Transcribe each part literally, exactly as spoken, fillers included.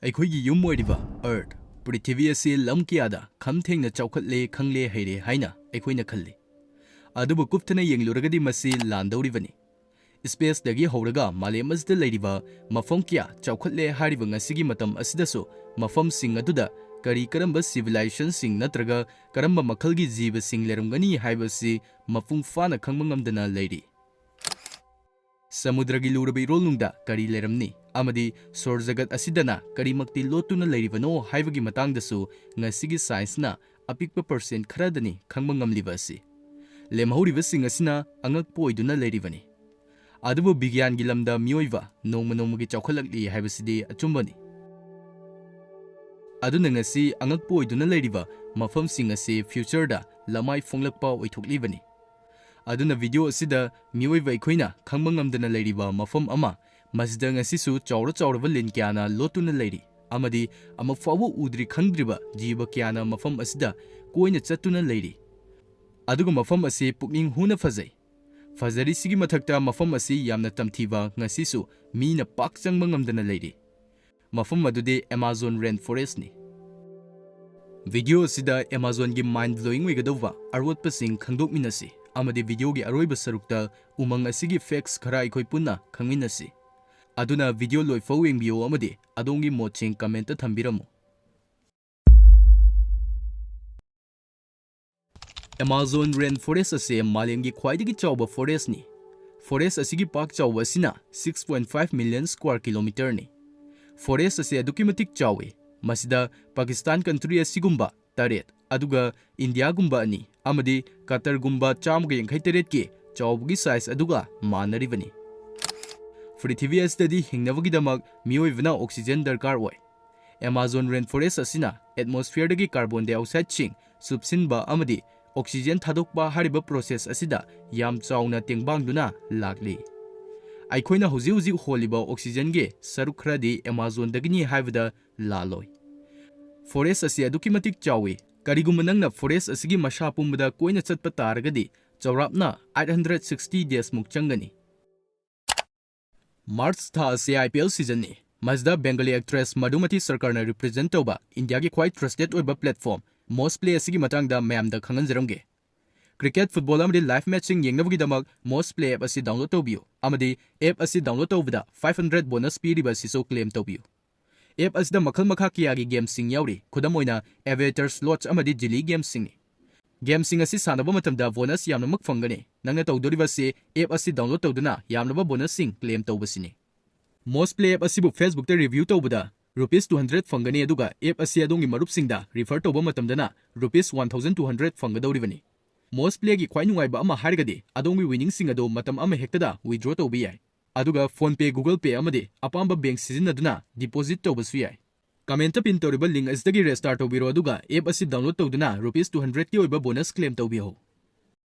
ꯑꯩꯈꯣꯏꯒꯤ ꯌꯨꯝ ꯑꯣꯏꯔꯤꯕ Earth, ꯄ꯭ꯔꯤꯊꯤꯕꯤ ꯑꯁꯤ ꯂꯝ ꯀꯌꯥꯗ ꯈꯝ ꯊꯦꯡꯅ ꯆꯥꯎꯈꯠꯂꯦ, ꯈꯪꯂꯦ, ꯍꯩꯔꯦ ꯍꯥꯏꯅ ꯑꯩꯈꯣꯏꯅ ꯈꯜꯂꯤ꯫ ꯑꯗꯨꯕꯨ ꯀꯨꯞꯊꯅ ꯌꯦꯡꯂꯨꯔꯒꯗꯤ ꯃꯁꯤ ꯂꯥꯟꯗꯧꯔꯤꯕꯅꯤ꯫ Spaceꯇꯒꯤ ꯍꯧꯔꯒ ꯃꯥꯂꯦꯝ ꯑꯁꯤꯗ ꯂꯩꯔꯤꯕ ꯃꯐꯝ ꯀꯌꯥ ꯆꯥꯎꯈꯠꯂꯦ ꯍꯥꯏꯔꯤꯕ ꯉꯁꯤꯒꯤ ꯃꯇꯝ ꯑꯁꯤꯗꯁꯨ ꯃꯐꯝꯁꯤꯡ ꯑꯗꯨꯗ ꯀꯔꯤ ꯀꯔꯝꯕ civilizationꯁꯤꯡ ꯅꯠꯇ꯭ꯔꯒ ꯀꯔꯝꯕ ꯃꯈꯜꯒꯤ ꯖꯤꯕꯁꯤꯡ ꯂꯩꯔꯝꯒꯅꯤ ꯍꯥꯏꯕꯁꯤ ꯃꯄꯨꯡ ꯐꯥꯅ ꯈꯪꯕ ꯉꯝꯗꯅ ꯂꯩꯔꯤ꯫ ꯁꯃꯨꯗ꯭ꯔꯒꯤ ꯂꯨꯔꯕ ꯏꯔꯣꯜꯅꯨꯡꯗ ꯀꯔꯤ ꯂꯩꯔꯝꯅꯤ ꯑꯃꯗꯤ ꯁꯣꯔ ꯖꯒꯠ ꯑꯁꯤꯗꯅ ꯀꯔꯤꯃꯛꯇꯤ ꯂꯣꯠꯇꯨꯅ ꯂꯩꯔꯤꯕꯅꯣ ꯍꯥꯏꯕꯒꯤ ꯃꯇꯥꯡꯗꯁꯨ ꯉꯁꯤꯒꯤ scienceꯅ ꯑꯄꯤꯛꯄ percent ꯈꯔꯗꯅꯤ ꯈꯪꯕ ꯉꯝꯂꯤꯕ ꯑꯁꯤ꯫ ꯂꯦꯝꯍꯧꯔꯤꯕꯁꯤꯡ ꯑꯁꯤꯅ ꯑꯉꯛꯄ ꯑꯣꯏꯗꯨꯅ ꯂꯩꯔꯤꯕꯅꯤ꯫ ꯑꯗꯨꯕꯨ ꯕꯤꯒ꯭ꯌꯥꯟꯒꯤ ꯂꯝꯗ ꯃꯤꯑꯣꯏꯕ ꯅꯣꯡꯃ ꯅꯣꯡꯃꯒꯤ ꯆꯥꯎꯈꯠꯂꯛꯂꯤ ꯍꯥꯏꯕꯁꯤꯗꯤ ꯑꯆꯨꯝꯕꯅꯤ꯫ ꯑꯗꯨꯅ ꯉꯁꯤ ꯑꯉꯛꯄ ꯑꯣꯏꯗꯨꯅ ꯂꯩꯔꯤꯕ ꯃꯐꯝꯁꯤꯡ ꯑꯁꯤ futureꯗ ꯂꯃꯥꯏ ꯐꯣꯡꯂꯛꯄ ꯑꯣꯏꯊꯣꯛꯂꯤꯕꯅꯤ꯫ ꯑꯗꯨꯅ video ꯑꯁꯤꯗ ꯃꯤꯑꯣꯏꯕ ꯑꯩꯈꯣꯏꯅ ꯈꯪꯕ ꯉꯝꯗꯅ ꯂꯩꯔꯤꯕ ꯃꯐꯝ ꯑꯃ, ꯃꯁꯤꯗ ꯉꯁꯤꯁꯨ ꯆꯥꯎꯔ ꯆꯥꯎꯔꯕ ꯂꯤꯟ ꯀꯌꯥꯅ ꯂꯣꯠꯇꯨꯅ ꯂꯩꯔꯤ ꯑꯃꯗꯤ ꯑꯃꯨꯛ ꯐꯥꯎꯕ ꯎꯗ꯭ꯔꯤ ꯈꯪꯗ꯭ꯔꯤꯕ ꯖꯤꯕ ꯀꯌꯥꯅ ꯃꯐꯝ ꯑꯁꯤꯗ ꯀꯣꯏꯅ ꯆꯠꯇꯨꯅ ꯂꯩꯔꯤ꯫ ꯑꯗꯨꯒ ꯃꯐꯝ ꯑꯁꯤ ꯄꯨꯛꯅꯤꯡ ꯍꯨꯅ ꯐꯖꯩ꯫ ꯐꯖꯔꯤꯁꯤꯒꯤ ꯃꯊꯛꯇ ꯃꯐꯝ ꯑꯁꯤ ꯌꯥꯝꯅ ꯇꯝꯊꯤꯕ, ꯉꯁꯤꯁꯨ ꯃꯤꯅ ꯄꯥꯛ ꯆꯪꯕ ꯉꯝꯗꯅ ꯂꯩꯔꯤ꯫ ꯃꯐꯝ ꯑꯗꯨꯗꯤ Amazon rainforestꯅꯤ꯫ Video ꯑꯁꯤꯗ Amazonꯒꯤ mind blowing ꯑꯣꯏꯒꯗꯧꯕ ꯑꯔꯣꯠꯄꯁꯤꯡ ꯈꯪꯗꯣꯛꯃꯤꯟꯅꯁꯤ ꯑꯃꯗꯤ videoꯒꯤ ꯑꯔꯣꯏꯕ ꯁꯔꯨꯛꯇ ꯎꯃꯪ ꯑꯁꯤꯒꯤ facts ꯈꯔ ꯑꯩꯈꯣꯏ ꯄꯨꯟꯅ ꯈꯪꯃꯤꯟꯅꯁꯤ꯫ ꯑꯗꯨꯅ video ꯂꯣꯏꯐꯥꯎ ꯌꯦꯡꯕꯤꯌꯨ ꯑꯃꯗꯤ ꯑꯗꯣꯝꯒꯤ ꯃꯣꯠꯁꯤꯡ commentꯇ ꯊꯝꯕꯤꯔꯝꯃꯨ꯫ Amazon rainforest ꯑꯁꯤ ꯃꯥꯂꯦꯝꯒꯤ ꯈ꯭ꯋꯥꯏꯗꯒꯤ ꯆꯥꯎꯕ forestꯅꯤ꯫ Forest ꯑꯁꯤꯒꯤ ꯄꯥꯛ ꯆꯥꯎꯕ ꯑꯁꯤꯅ six point five million square kilometerꯅꯤ꯫ Forest ꯑꯁꯤ ꯑꯗꯨꯛꯀꯤ ꯃꯇꯤꯛ ꯆꯥꯎꯏ꯫ ꯃꯁꯤꯗ ꯄꯥꯀꯤꯁꯇꯥꯟ country ꯑꯁꯤꯒꯨꯝꯕ ꯇꯔꯦꯠ, ꯑꯗꯨꯒ ꯏꯟꯗꯤꯌꯥꯒꯨꯝꯕ ꯑꯅꯤ, ꯑꯃꯗꯤ ꯀꯇꯔꯒꯨꯝꯕ ꯆꯥꯝꯃꯒ ꯌꯥꯡꯈꯩ ꯇꯔꯦꯠꯀꯤ ꯆꯥꯎꯕꯒꯤ size ꯑꯗꯨꯒ ꯃꯥꯟꯅꯔꯤꯕꯅꯤ꯫ ꯄ꯭ꯔꯤꯊꯤꯕꯤ ꯑꯁꯤꯗꯗꯤ ꯍꯤꯡꯅꯕꯒꯤꯗꯃꯛ ꯃꯤꯑꯣꯏꯕꯅ oxygen ꯗꯔꯀꯥꯔ ꯑꯣꯏ꯫ Amazon rainforest ꯑꯁꯤꯅ atmosphereꯗꯒꯤ carbon dioxideꯁꯤꯡ ꯆꯨꯞꯁꯤꯟꯕ ꯑꯃꯗꯤ oxygen ꯊꯥꯗꯣꯛꯄ ꯍꯥꯏꯔꯤꯕ process ꯑꯁꯤꯗ ꯌꯥꯝ ꯆꯥꯎꯅ ꯇꯦꯡꯕꯥꯡꯗꯨꯅ ꯂꯥꯛꯂꯤ꯫ ꯑꯩꯈꯣꯏꯅ ꯍꯧꯖꯤꯛ ꯍꯧꯖꯤꯛ ꯍꯣꯜꯂꯤꯕ oxygenꯒꯤ ꯁꯔꯨꯛ ꯈꯔꯗꯤ Amazonꯗꯒꯤꯅꯤ ꯍꯥꯏꯕꯗ ꯂꯥꯜꯂꯣꯏ꯫ Forest ꯑꯁꯤ ꯑꯗꯨꯛꯀꯤ ꯃꯇꯤꯛ ꯆꯥꯎꯏ꯫ ꯀꯔꯤꯒꯨꯝꯕ ꯅꯪꯅ forest ꯑꯁꯤꯒꯤ ꯃꯁꯥ ꯄꯨꯝꯕꯗ ꯀꯣꯏꯅ ꯆꯠꯄ ꯇꯥꯔꯒꯗꯤ ꯆꯥꯎꯔꯥꯛꯅ eight hundred sixty days ꯃꯨꯛ ꯆꯪꯒꯅꯤ꯫ March ꯊꯥ ꯑꯁꯤ IPL seasonꯅꯤ꯫ ꯃꯁꯤꯗ Bengali actress ꯃꯙꯨꯃꯇꯤ ꯁꯔꯀꯥꯔꯅ represent ꯇꯧꯕ ꯏꯟꯗꯤꯌꯥꯒꯤ ꯈ꯭ꯋꯥꯏ trusted ꯑꯣꯏꯕ platform Moz Play ꯑꯁꯤꯒꯤ ꯃꯇꯥꯡꯗ ꯃꯌꯥꯝꯗ ꯈꯪꯍꯟꯖꯔꯝꯒꯦ꯫ Cricket, football ꯑꯃꯗꯤ live matchꯁꯤꯡ ꯌꯦꯡꯅꯕꯒꯤꯗꯃꯛ Moz Play app ꯑꯁꯤ download ꯇꯧꯕꯤꯌꯨ ꯑꯃꯗꯤ app ꯑꯁꯤ download ꯇꯧꯕꯗ five hundred bonus ꯄꯤꯔꯤꯕ ꯑꯁꯤꯁꯨ claim ꯇꯧꯕꯤꯌꯨ꯫ App ꯑꯁꯤꯗ ꯃꯈꯜ ꯃꯈꯥ ꯀꯌꯥꯒꯤ gameꯁꯤꯡ ꯌꯥꯎꯔꯤ, ꯈꯨꯗꯝ ꯑꯣꯏꯅ Aviator Slots ꯑꯃꯗꯤ Jili gameꯁꯤꯡꯅꯤ꯫ Gameꯁꯤꯡ ꯑꯁꯤ ꯁꯥꯟꯅꯕ ꯃꯇꯝꯗ bonus ꯌꯥꯝꯅꯃꯛ ꯐꯪꯒꯅꯤ꯫ ꯅꯪꯅ ꯇꯧꯗꯣꯔꯤꯕꯁꯤ app ꯑꯁꯤ download ꯇꯧꯗꯨꯅ ꯌꯥꯝꯂꯕ bonusꯁꯤꯡ claim ꯇꯧꯕꯁꯤꯅꯤ꯫ Moz Play app ꯑꯁꯤꯕꯨ Facebookꯇ review ꯇꯧꯕꯗ rupees two hundred ꯐꯪꯒꯅꯤ, ꯑꯗꯨꯒ app ꯑꯁꯤ ꯑꯗꯣꯝꯒꯤ ꯃꯔꯨꯞꯁꯤꯡꯗ refer ꯇꯧꯕ ꯃꯇꯝꯗꯅ rupees one thousand two hundred ꯐꯪꯒꯗꯧꯔꯤꯕꯅꯤ꯫ Moz Playꯒꯤ ꯈ꯭ꯋꯥꯏ ꯅꯨꯡꯉꯥꯏꯕ ꯑꯃ ꯍꯥꯏꯔꯒꯗꯤ ꯑꯗꯣꯝꯒꯤ winningꯁꯤꯡ ꯑꯗꯨ ꯃꯇꯝ ꯑꯃ ꯍꯦꯛꯇꯗ withdraw ꯇꯧꯕ ꯌꯥꯏ꯫ ꯑꯗꯨꯒ PhonePe, Google Pay ꯑꯃꯗꯤ ꯑꯄꯥꯝꯕ bankꯁꯤꯡ ꯁꯤꯖꯤꯟꯅꯗꯨꯅ deposit ꯇꯧꯕꯁꯨ ꯌꯥꯏ꯫ Commentꯇ pin ꯇꯧꯔꯤꯕ link ꯑꯁꯤꯗꯒꯤ register ꯇꯧꯕꯤꯔꯣ, ꯑꯗꯨꯒ app ꯑꯁꯤ download ꯇꯧꯗꯨꯅ rupees two hundredꯀꯤ ꯑꯣꯏꯕ bonus claim ꯇꯧꯕꯤꯌꯨ꯫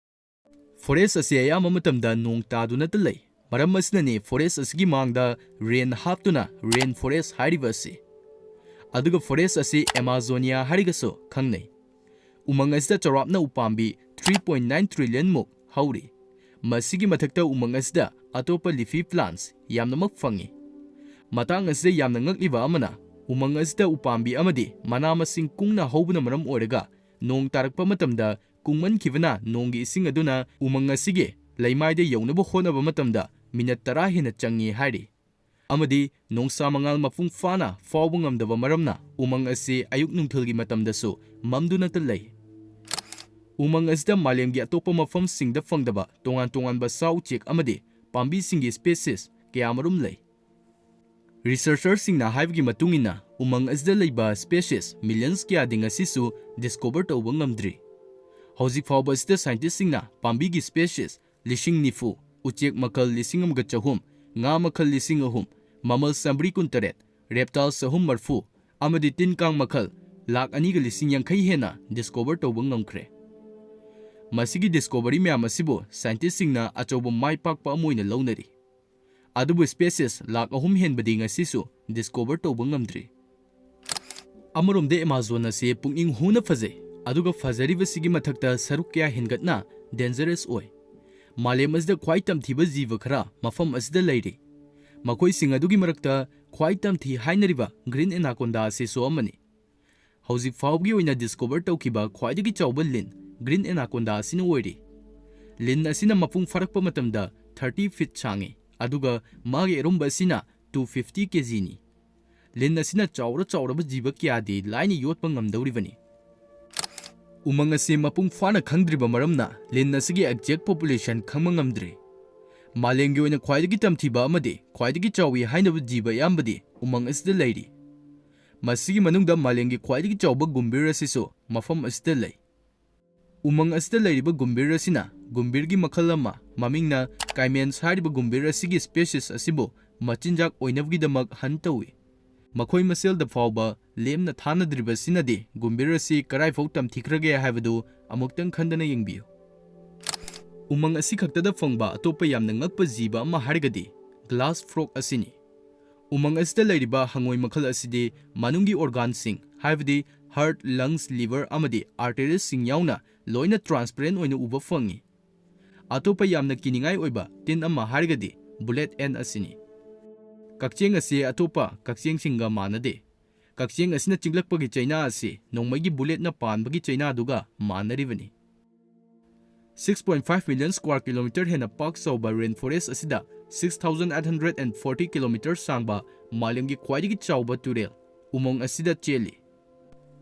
Forest ꯑꯁꯤ ꯑꯌꯥꯝꯕ ꯃꯇꯝꯗ ꯅꯣꯡ ꯇꯥꯗꯨꯅꯇ ꯂꯩ꯫ ꯃꯔꯝ ꯑꯁꯤꯅꯅꯤ forest ꯑꯁꯤꯒꯤ ꯃꯥꯡꯗ rain ꯍꯥꯞꯇꯨꯅ rain forest ꯍꯥꯏꯔꯤꯕ ꯑꯁꯤ꯫ ꯑꯗꯨꯒ forest ꯑꯁꯤ Amazonia ꯍꯥꯏꯔꯒꯁꯨ ꯈꯪꯅꯩ꯫ ꯎꯃꯪ ꯑꯁꯤꯗ ꯆꯥꯎꯔꯥꯛꯅ ꯎꯄꯥꯝꯕꯤ three point nine trillion ꯃꯨꯛ ꯍꯧꯔꯤ꯫ ꯃꯁꯤꯒꯤ ꯃꯊꯛꯇ ꯎꯃꯪ ꯑꯁꯤꯗ ꯑꯇꯣꯞꯄ leafy plants ꯌꯥꯝꯅꯃꯛ ꯐꯪꯏ꯫ ꯃꯇꯥꯡ ꯑꯁꯤꯗ ꯌꯥꯝꯅ ꯉꯛꯂꯤꯕ ꯑꯃꯅ, ꯎꯃꯪ ꯑꯁꯤꯗ ꯎꯄꯥꯝꯕꯤ ꯑꯃꯗꯤ ꯃꯅꯥ ꯃꯁꯤꯡ ꯀꯨꯡꯅ ꯍꯧꯕꯅ ꯃꯔꯝ ꯑꯣꯏꯔꯒ ꯅꯣꯡ ꯇꯥꯔꯛꯄ ꯃꯇꯝꯗ ꯀꯨꯡꯃꯟꯈꯤꯕꯅ ꯅꯣꯡꯒꯤ ꯏꯁꯤꯡ ꯑꯗꯨꯅ ꯎꯃꯪ ꯑꯁꯤꯒꯤ ꯂꯩꯃꯥꯏꯗ ꯌꯧꯅꯕ ꯍꯣꯠꯅꯕ ꯃꯇꯝꯗ minute ꯇꯔꯥ ꯍꯦꯟꯅ ꯆꯪꯏ ꯍꯥꯏꯔꯤ꯫ ꯑꯃꯗꯤ ꯅꯣꯡꯁꯥ ꯃꯉꯥꯜ ꯃꯄꯨꯡ ꯐꯥꯅ ꯐꯥꯎꯕ ꯉꯝꯗꯕ ꯃꯔꯝꯅ ꯎꯃꯪ ꯑꯁꯤ ꯑꯌꯨꯛ ꯅꯨꯡꯊꯤꯜꯒꯤ ꯃꯇꯝꯗꯁꯨ ꯃꯝꯗꯨꯅꯇ ꯂꯩ꯫ ꯎꯃꯪ ꯑꯁꯤꯗ ꯃꯥꯂꯦꯝꯒꯤ ꯑꯇꯣꯞꯄ ꯃꯐꯝꯁꯤꯡꯗ ꯐꯪꯗꯕ ꯇꯣꯉꯥꯟ ꯇꯣꯉꯥꯟꯕ ꯁꯥ ꯎꯆꯦꯛ ꯑꯃꯗꯤ ꯄꯥꯝꯕꯤꯁꯤꯡꯒꯤ species ꯀꯌꯥꯃꯔꯨꯝ ꯂꯩ꯫ Researcherꯁꯤꯡꯅ ꯍꯥꯏꯕꯒꯤ ꯃꯇꯨꯡ ꯏꯟꯅ, ꯎꯃꯪ ꯑꯁꯤꯗ ꯂꯩꯕ species millions ꯀꯌꯥꯗꯤ ꯉꯁꯤꯁꯨ discover ꯇꯧꯕ ꯉꯝꯗ꯭ꯔꯤ꯫ ꯍꯧꯖꯤꯛ ꯐꯥꯎꯕ ꯑꯁꯤꯗ scientistꯁꯤꯡꯅ ꯄꯥꯝꯕꯤꯒꯤ species ꯂꯤꯁꯤꯡ ꯅꯤꯐꯨ, ꯎꯆꯦꯛ ꯃꯈꯜ ꯂꯤꯁꯤꯡ ꯑꯃꯒ ꯆꯍꯨꯝ, ꯉꯥ ꯃꯈꯜ ꯂꯤꯁꯤꯡ ꯑꯍꯨꯝ, mammal ꯆꯥꯃꯔꯤ ꯀꯨꯟꯇꯔꯦꯠ, reptile ꯆꯍꯨꯝ ꯃꯔꯤꯐꯨ, ꯑꯃꯗꯤ ꯇꯤꯟ ꯀꯥꯡ ꯃꯈꯜ ꯂꯥꯈ ꯑꯅꯤꯒ ꯂꯤꯁꯤꯡ ꯌꯥꯡꯈꯩ ꯍꯦꯟꯅ discover ꯇꯧꯕ ꯉꯝꯈ꯭ꯔꯦ꯫ ꯃꯁꯤꯒꯤ discovery ꯃꯌꯥꯝ ꯑꯁꯤꯕꯨ scientistꯁꯤꯡꯅ ꯑꯆꯧꯕ ꯃꯥꯏ ꯄꯥꯛꯄ ꯑꯃ ꯑꯣꯏꯅ ꯂꯧꯅꯔꯤ꯫ ꯑꯗꯨꯕꯨ species ꯂꯥꯈ ꯑꯍꯨꯝ ꯍꯦꯟꯕꯗꯤ ꯉꯁꯤꯁꯨ discover ꯇꯧꯕ ꯉꯝꯗ꯭ꯔꯤ꯫ ꯑꯃꯔꯣꯝꯗ Amazon ꯑꯁꯤ ꯄꯨꯛꯅꯤꯡ ꯍꯨꯅ ꯐꯖꯩ, ꯑꯗꯨꯒ ꯐꯖꯔꯤꯕꯁꯤꯒꯤ ꯃꯊꯛꯇ ꯁꯔꯨꯛ ꯀꯌꯥ ꯍꯦꯟꯒꯠꯅ dangerous ꯑꯣꯏ꯫ ꯃꯥꯂꯦꯝ ꯑꯁꯤꯗ ꯈ꯭ꯋꯥꯏ ꯇꯝꯊꯤꯕ ꯖꯤꯕ ꯈꯔ ꯃꯐꯝ ꯑꯁꯤꯗ ꯂꯩꯔꯤ꯫ ꯃꯈꯣꯏꯁꯤꯡ ꯑꯗꯨꯒꯤ ꯃꯔꯛꯇ ꯈ꯭ꯋꯥꯏ ꯇꯝꯊꯤ ꯍꯥꯏꯅꯔꯤꯕ green anaconda ꯑꯁꯤꯁꯨ ꯑꯃꯅꯤ꯫ ꯍꯧꯖꯤꯛ ꯐꯥꯎꯕꯒꯤ ꯑꯣꯏꯅ discover ꯇꯧꯈꯤꯕ ꯈ꯭ꯋꯥꯏꯗꯒꯤ ꯆꯥꯎꯕ ꯂꯤꯟ green anaconda ꯑꯁꯤꯅ ꯑꯣꯏꯔꯤ꯫ ꯂꯤꯟ ꯑꯁꯤꯅ ꯃꯄꯨꯡ ꯐꯥꯔꯛꯄ ꯃꯇꯝꯗ thirty feet ꯁꯥꯡꯉꯤ, ꯑꯗꯨꯒ ꯃꯥꯒꯤ ꯑꯔꯨꯝꯕ ꯑꯁꯤꯅ two fifty kg ꯅꯤ꯫ ꯂꯤꯟ ꯑꯁꯤꯅ ꯆꯥꯎꯔ ꯆꯥꯎꯔꯕ ꯖꯤꯕ ꯀꯌꯥꯗꯤ ꯂꯥꯏꯅ ꯌꯣꯠꯄ ꯉꯝꯗꯧꯔꯤꯕꯅꯤ꯫ ꯎꯃꯪ ꯑꯁꯤ ꯃꯄꯨꯡ ꯐꯥꯅ ꯈꯪꯗ꯭ꯔꯤꯕ ꯃꯔꯝꯅ ꯂꯤꯟ ꯑꯁꯤꯒꯤ exact population ꯈꯪꯕ ꯉꯝꯗ꯭ꯔꯤ꯫ ꯃꯥꯂꯦꯝꯒꯤ ꯑꯣꯏꯅ ꯈ꯭ꯋꯥꯏꯗꯒꯤ ꯇꯝꯊꯤꯕ ꯑꯃꯗꯤ ꯈ꯭ꯋꯥꯏꯗꯒꯤ ꯆꯥꯎꯏ ꯍꯥꯏꯅꯕ ꯖꯤꯕ ꯑꯌꯥꯝꯕꯗꯤ ꯎꯃꯪ ꯑꯁꯤꯗ ꯂꯩꯔꯤ꯫ ꯃꯁꯤꯒꯤ ꯃꯅꯨꯡꯗ ꯃꯥꯂꯦꯝꯒꯤ ꯈ꯭ꯋꯥꯏꯗꯒꯤ ꯆꯥꯎꯕ ꯒꯨꯝꯚꯤꯔ ꯑꯁꯤꯁꯨ ꯃꯐꯝ ꯑꯁꯤꯗ ꯂꯩ꯫ ꯎꯃꯪ ꯑꯁꯤꯗ ꯂꯩꯔꯤꯕ ꯒꯨꯝꯚꯤꯔ ꯑꯁꯤꯅ ꯒꯨꯝꯚꯤꯔꯒꯤ ꯃꯈꯜ ꯑꯃ, ꯃꯃꯤꯡꯅ caimans ꯍꯥꯏꯔꯤꯕ ꯒꯨꯝꯚꯤꯔ ꯑꯁꯤꯒꯤ species ꯑꯁꯤꯕꯨ ꯃꯆꯤꯟꯖꯥꯛ ꯑꯣꯏꯅꯕꯒꯤꯗꯃꯛ hunt ꯇꯧꯏ꯫ ꯃꯈꯣꯏ ꯃꯁꯦꯜꯗ ꯐꯥꯎꯕ ꯂꯦꯝꯅ ꯊꯥꯅꯗ꯭ꯔꯤꯕꯁꯤꯅꯗꯤ ꯒꯨꯝꯚꯤꯔ ꯑꯁꯤ ꯀꯗꯥꯏꯐꯥꯎ ꯇꯝꯊꯤꯈ꯭ꯔꯒꯦ ꯍꯥꯏꯕꯗꯨ ꯑꯃꯨꯛꯇꯪ ꯈꯟꯗꯅ ꯌꯦꯡꯕꯤꯌꯨ꯫ ꯎꯃꯪ ꯑꯁꯤ ꯈꯛꯇꯗ ꯐꯪꯕ ꯑꯇꯣꯞꯄ ꯌꯥꯝꯅ ꯉꯛꯄ ꯖꯤꯕ ꯑꯃ ꯍꯥꯏꯔꯒꯗꯤ glass frog ꯑꯁꯤꯅꯤ꯫ ꯎꯃꯪ ꯑꯁꯤꯗ ꯂꯩꯔꯤꯕ ꯍꯪꯉꯣꯏ ꯃꯈꯜ ꯑꯁꯤꯗꯤ ꯃꯅꯨꯡꯒꯤ organꯁꯤꯡ, ꯍꯥꯏꯕꯗꯤ heart, lungs, liver ꯑꯃꯗꯤ arteriesꯁꯤꯡ ꯌꯥꯎꯅ ꯂꯣꯏꯅ transparent ꯑꯣꯏꯅ ꯎꯕ ꯐꯪꯏ꯫ ꯑꯇꯣꯞꯄ ꯌꯥꯝꯅ ꯀꯤꯅꯤꯡꯉꯥꯏ ꯑꯣꯏꯕ ꯇꯤꯟ ꯑꯃ ꯍꯥꯏꯔꯒꯗꯤ bullet ant ꯑꯁꯤꯅꯤ꯫ ꯀꯛꯆꯦꯡ ꯑꯁꯤ ꯑꯇꯣꯞꯄ ꯀꯛꯆꯦꯡꯁꯤꯡꯒ ꯃꯥꯟꯅꯗꯦ꯫ ꯀꯛꯆꯦꯡ ꯑꯁꯤꯅ ꯆꯤꯛꯂꯛꯄꯒꯤ ꯆꯩꯅꯥ ꯑꯁꯤ ꯅꯣꯡꯃꯩꯒꯤ bulletꯅ ꯄꯥꯟꯕꯒꯤ ꯆꯩꯅꯥꯗꯨꯒ ꯃꯥꯟꯅꯔꯤꯕꯅꯤ꯫ Six point five million square kilometer ꯍꯦꯟꯅ ꯄꯥꯛ ꯆꯥꯎꯕ rainforest ꯑꯁꯤꯗ six thousand eight hundred and forty kilometer ꯁꯥꯡꯕ ꯃꯥꯂꯦꯝꯒꯤ ꯈ꯭ꯋꯥꯏꯗꯒꯤ ꯆꯥꯎꯕ ꯇꯨꯔꯦꯜ ꯎꯃꯪ ꯑꯁꯤꯗ ꯆꯦꯜꯂꯤ꯫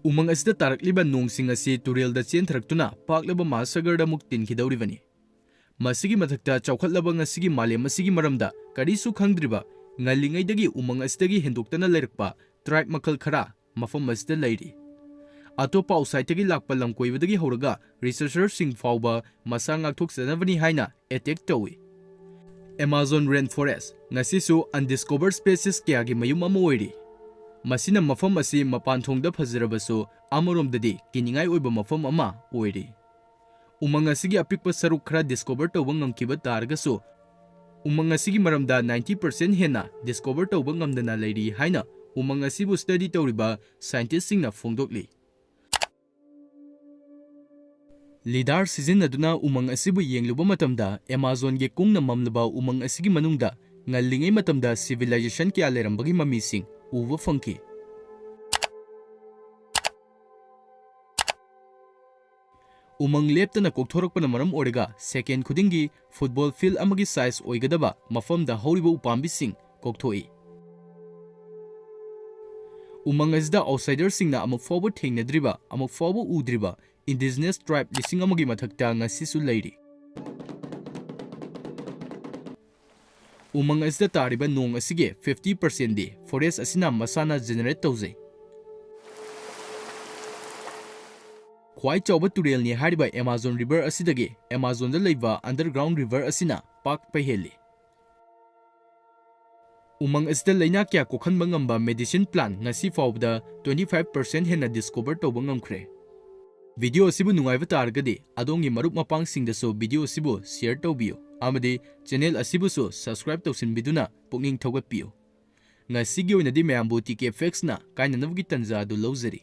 ꯎꯃꯪ ꯑꯁꯤꯗ ꯇꯥꯔꯛꯂꯤꯕ ꯅꯣꯡꯁꯤꯡ ꯑꯁꯤ ꯇꯨꯔꯦꯜꯗ ꯆꯦꯟꯊꯔꯛꯇꯨꯅ ꯄꯥꯛꯂꯕ ꯃꯍꯥꯁꯥꯒꯔꯗ ꯑꯃꯨꯛ ꯇꯤꯟꯈꯤꯗꯧꯔꯤꯕꯅꯤ꯫ ꯃꯁꯤꯒꯤ ꯃꯊꯛꯇ ꯆꯥꯎꯈꯠꯂꯕ ꯉꯁꯤꯒꯤ ꯃꯥꯂꯦꯝ ꯑꯁꯤꯒꯤ ꯃꯔꯝꯗ ꯀꯔꯤꯁꯨ ꯈꯪꯗ꯭ꯔꯤꯕ, ꯉꯜꯂꯤꯉꯩꯗꯒꯤ ꯎꯃꯪ ꯑꯁꯤꯗꯒꯤ ꯍꯦꯟꯗꯣꯛꯇꯅ ꯂꯩꯔꯛꯄ tribe ꯃꯈꯜ ꯈꯔ ꯃꯐꯝ ꯑꯁꯤꯗ ꯂꯩꯔꯤ꯫ ꯑꯇꯣꯞꯄ outsideꯇꯒꯤ ꯂꯥꯛꯄ ꯂꯝꯀꯣꯏꯕꯗꯒꯤ ꯍꯧꯔꯒ researcherꯁꯤꯡ ꯐꯥꯎꯕ ꯃꯁꯥ ꯉꯥꯛꯊꯣꯛꯆꯅꯕꯅꯤ ꯍꯥꯏꯅ attack ꯇꯧꯏ꯫ Amazon rainforest ꯉꯁꯤꯁꯨ undiscovered species ꯀꯌꯥꯒꯤ ꯃꯌꯨꯝ ꯑꯃ ꯑꯣꯏꯔꯤ꯫ ꯃꯁꯤꯅ ꯃꯐꯝ ꯑꯁꯤ ꯃꯄꯥꯟ ꯊꯣꯡꯗ ꯐꯖꯔꯕꯁꯨ ꯑꯃꯔꯣꯝꯗꯗꯤ ꯀꯤꯅꯤꯡꯉꯥꯏ ꯑꯣꯏꯕ ꯃꯐꯝ ꯑꯃ ꯑꯣꯏꯔꯤ꯫ ꯎꯃꯪ ꯑꯁꯤꯒꯤ ꯑꯄꯤꯛꯄ ꯁꯔꯨꯛ ꯈꯔ discover ꯇꯧꯕ ꯉꯝꯈꯤꯕ ꯇꯥꯔꯒꯁꯨ, ꯎꯃꯪ ꯑꯁꯤꯒꯤ ꯃꯔꯝꯗ ninety percent ꯍꯦꯟꯅ discover ꯇꯧꯕ ꯉꯝꯗꯅ ꯂꯩꯔꯤ ꯍꯥꯏꯅ ꯎꯃꯪ ꯑꯁꯤꯕꯨ study ꯇꯧꯔꯤꯕ scientistꯁꯤꯡꯅ ꯐꯣꯡꯗꯣꯛꯂꯤ꯫ Lidar ꯁꯤꯖꯤꯟꯅꯗꯨꯅ ꯎꯃꯪ ꯑꯁꯤꯕꯨ ꯌꯦꯡꯂꯨꯕ ꯃꯇꯝꯗ, Amazonꯒꯤ ꯀꯨꯡꯅ ꯃꯝꯂꯕ ꯎꯃꯪ ꯑꯁꯤꯒꯤ ꯃꯅꯨꯡꯗ ꯉꯜꯂꯤꯉꯩ ꯃꯇꯝꯗ civilization ꯀꯌꯥ ꯂꯩꯔꯝꯕꯒꯤ ꯃꯃꯤꯁꯤꯡ ꯎꯕ ꯐꯪꯈꯤ꯫ ꯎꯃꯪ ꯂꯦꯞꯇꯅ ꯀꯣꯛꯊꯣꯔꯛꯄꯅ ꯃꯔꯝ ꯑꯣꯏꯔꯒ second ꯈꯨꯗꯤꯡꯒꯤ football field ꯑꯃꯒꯤ size ꯑꯣꯏꯒꯗꯕ ꯃꯐꯝꯗ ꯍꯧꯔꯤꯕ ꯎꯄꯥꯝꯕꯤꯁꯤꯡ ꯀꯣꯛꯊꯣꯛꯏ꯫ ꯎꯃꯪ ꯑꯁꯤꯗ outsiderꯁꯤꯡꯅ ꯑꯃꯨꯛ ꯐꯥꯎꯕ ꯊꯦꯡꯅꯗ꯭ꯔꯤꯕ, ꯑꯃꯨꯛ ꯐꯥꯎꯕ ꯎꯗ꯭ꯔꯤꯕ indigenous tribe ꯂꯤꯁꯤꯡ ꯑꯃꯒꯤ ꯃꯊꯛꯇ ꯉꯁꯤꯁꯨ ꯂꯩꯔꯤ꯫ ꯎꯃꯪ ꯑꯁꯤꯗ ꯇꯥꯔꯤꯕ ꯅꯣꯡ ꯑꯁꯤꯒꯤ fifty percentꯗꯤ forest ꯑꯁꯤꯅ ꯃꯁꯥꯅ generate ꯇꯧꯖꯩ꯫ ꯈ꯭ꯋꯥꯏ ꯆꯥꯎꯕ ꯇꯨꯔꯦꯜꯅꯤ ꯍꯥꯏꯔꯤꯕ Amazon River ꯑꯁꯤꯗꯒꯤ Amazonꯗ ꯂꯩꯕ underground river ꯑꯁꯤꯅ ꯄꯥꯛꯄ ꯍꯦꯜꯂꯤ꯫ ꯎꯃꯪ ꯑꯁꯤꯗ ꯂꯩꯅꯥ ꯀꯌꯥ ꯀꯣꯛꯍꯟꯕ ꯉꯝꯕ medicine plant ꯉꯁꯤ ꯐꯥꯎꯕꯗ twenty five percent ꯍꯦꯟꯅ discover ꯇꯧꯕ ꯉꯝꯈ꯭ꯔꯦ꯫ Video ꯑꯁꯤꯕꯨ ꯅꯨꯡꯉꯥꯏꯕ ꯇꯥꯔꯒꯗꯤ ꯑꯗꯣꯝꯒꯤ ꯃꯔꯨꯞ ꯃꯄꯥꯡꯁꯤꯡꯗꯁꯨ video ꯑꯁꯤꯕꯨ share ꯇꯧꯕꯤꯌꯨ ꯑꯃꯗꯤ channel ꯑꯁꯤꯕꯨꯁꯨ subscribe ꯇꯧꯁꯤꯟꯕꯤꯗꯨꯅ ꯄꯨꯛꯅꯤꯡ ꯊꯧꯒꯠꯄꯤꯌꯨ꯫ ꯉꯁꯤꯒꯤ ꯑꯣꯏꯅꯗꯤ ꯃꯌꯥꯝꯕꯨ TK Factsꯅ ꯀꯥꯏꯅꯅꯕꯒꯤ ꯇꯟꯖꯥ ꯑꯗꯨ ꯂꯧꯖꯔꯤ꯫